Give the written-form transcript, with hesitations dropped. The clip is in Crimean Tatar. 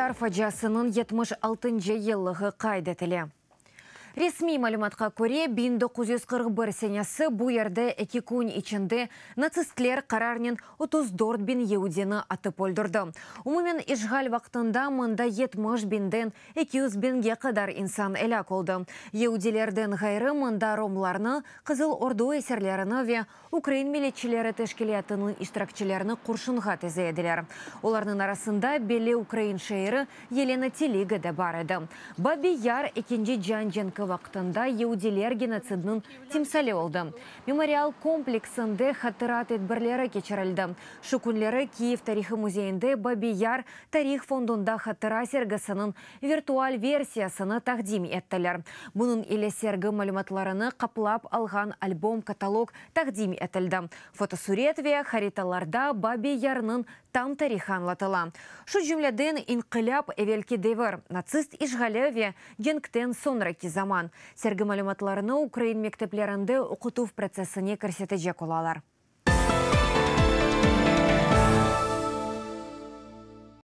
Yar faciasınıñ 76-ncı yıllığı qayd etile. Resmiy malümatqa köre, 1941 senesi bu yerde eki kün içinde natsistler qararnen 34 biñ yeudini atıp öldürdi. Umumen işğal vaqtında mında 70 biñden 200 biñge qadar insan elâk oldı. Yeudilerden ğayrı mında romlarnı, Qızıl ordu esirlerini ve Ukrain milletçileri teşkilâtınıñ iştirakçilerini qurşunğa tize ediler. Olarnıñ arasında belli ukrain şairi Yelena Teliga da bar edi. Babi Yar Ekinci cian cenki vaqtında yeudiler genotsidiniñ timsali oldı. Memorial kompleksinde hatıra tedbirleri keçirildi. Şu künleri Kiyev tarihı müzeyinde Babi Yar tarih fondunda hatıra sergisiniñ virtual versiyasını taqdim ettiler. Bunıñ ile sergi malümatlarını qaplap alğan albom-katalog taqdim etildi. Fotosuret ve haritalarda Babi Yarnıñ tam tarihı añlatıla. Şu cümleden, inqilâp evelki devir, natsist işğali ve cenkten soñraki zaman. Sergi malümatlarını ukrain mekteplerinde oqutuv protsessine kirsetecek olalar.